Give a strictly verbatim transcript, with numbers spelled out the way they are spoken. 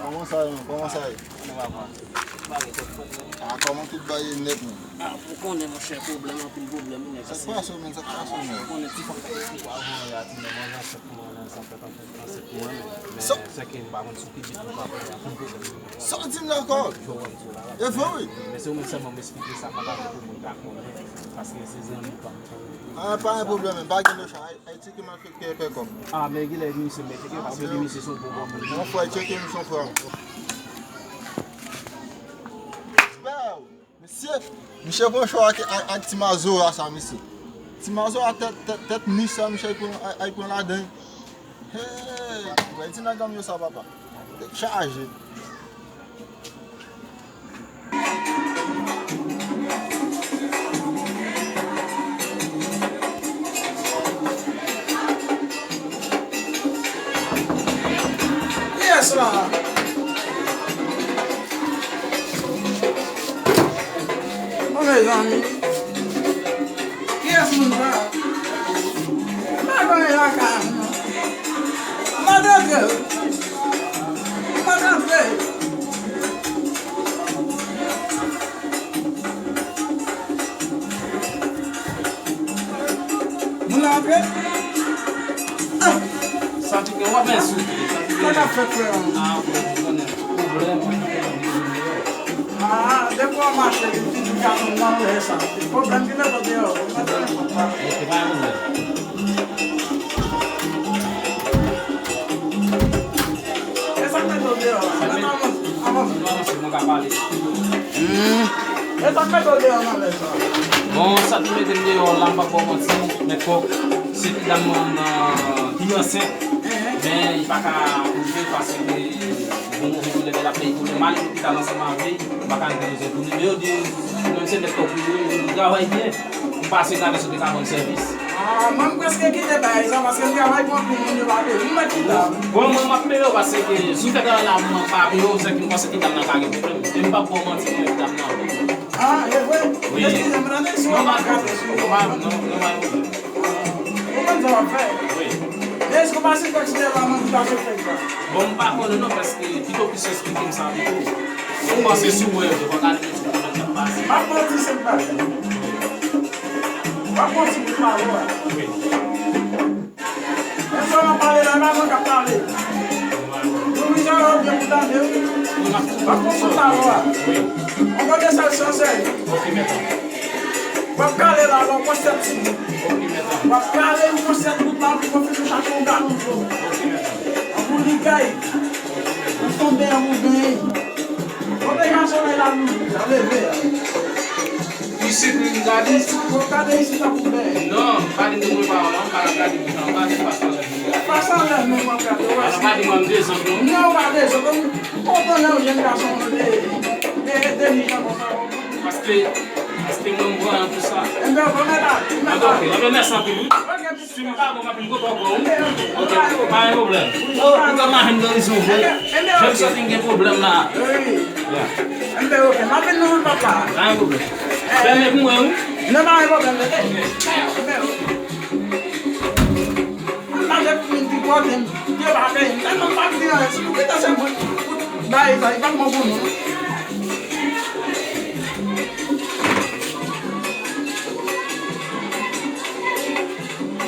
Kòman sa ye, kòman sa ye? Ah, kòman tout bagay nèt, men? Ah, ou konnen, monchè, pwoblèm, anpil pwoblèm, ou nèg. Sa k pase w, men? Sa k pase w, men? Ou konnen ti fanm sa ki pou avan ya, ti manman ansent pou mwen, ansent pou mwen, men sèke m pa konn sou ki bit m pa pran, anpil pwoblèm. Sa w di m la ankò? E vre, wi. Men se ou menm sèlman m esplike sa, pa pou moun ka konnen, paske se zanmi pa m. Ah, pa gen pwoblèm, men pa gen de chay. Ay, tcheke m al fè kè pè kòm. Ah, men genlè misye mèt tcheke, paske li misye se yon bon moun. Mon frè, tcheke m, son frè. Misye, misye pran cho ak, ak, ak ti mazora sa, misye. Ti mazora tèt, tèt, tèt nich sa, misye al pran, al pran ladan. Hey, wè, di nan ganm yo sa, papa. Tèt chaje. Kiyès la? O mezanmi. Kiyès moun sa? M pa konnen lakay m non. M pa t rantre. M pa t rantre. Moun nan antre? Ah! Sa ki gen w ap men soufle. Sa k ap fèt, frè? Ah, bon, ou konnen pwoblèm. Ah, depi w mache, li toujou ka nan lè sa. Pwoblèm ki mete w deyò. Mete w nenpòt pa. Ok, pa gen pwoblèm. E sa k mete w deyò la? Mete w avanse, avanse. Mwen ka pale. Hmm. E sa k mete w deyò nan lè sa? Bon, sa ki mete m deyò la, m p ap ba w manti, men kòk, se ti dam nan ki ansent, men li pa ka akouche paske bon, move koulè, men l ap peye koulè. M ale lopital ansanm avè l, m pa ka rive bezwen tounen. Men yo di, menm se nèg kòk li ye, li travay byen. M pase gade si w te ka ban m sèvis. Ah, mwen, m prèske kite bagay sa, paske m travay pou anpil moun, yo pa peye m, m mèt kite. Bon, mwen, m ap peye w, paske si w fè travay la, mwen pa peye w, se ki m panse ti dam nan ka gen pwoblèm. E m p ap ba w manti, mwen, ti dam nan. Ah, e vre? Wi. Eskize m, tande, si w pa gate sou mwen. Non, non, non, pa gen pwoblèm. Ou konn sa w ap fè? Wi. Men èske w pa sispèk si se pa manti w ta sot fè sa? Bon, m pa konnen non, paske pito plis esplike m sa pito. Ou panse si w wè yo, yo pa ka di m pwoblèm k ap pase. M ap manti, se m pa. W ap manti pou m pa wè. Wi. Men sa w ap pale la, e pa mwen k ap pale. Nou vin jan yo byen pou tande, wi. W ap manti pou m pa wè. Wi. On kote sèl chansèl. Ok, mèt. W ap kale la, lè w pran sèt ti bout. W ap kale, ou pran sèt bout la, pou konfizyon chache yon galon dlo. An pou ligay. Ou tonbe, an pou benyen. Kote ka solèy la, nou, nan leve a. Isit, wi, m gade. Bon, gade isit la pou benyen. Non, m pa di nou mwen pa wè, m pa gade ki jan, m pa di pa solèy. Pa solèy, non, m ap gade, w wè. Alò, pa di mwen m dezòd, non. Non, w pa dezòd, non. Ou konprann lè yon jèn gason de, de, de, delijan konsa. Paske, paske mwen m vwayan tou sa. Enben, bon, mèt la, mèt la. Ok, enben, mèsi anpil, wi. Si m pa bon, m ap vin kote w ankò, wi. Ok, pa gen pwoblèm. Oh, ou ka mache m nan rizon vre. Jèn sòti m gen pwoblèm la. Wi. Enben, ok, m ap vin nan papa. Pa gen pwoblèm. Fèmen pou mwen, wi. Non, pa gen pwoblèm, tete. Enben, ok. M pa gen moun ki pote m, yo pa peye m. Tèlman m pa di anyen, si nou kite se mwen, bay sa, li pa bon pou nou.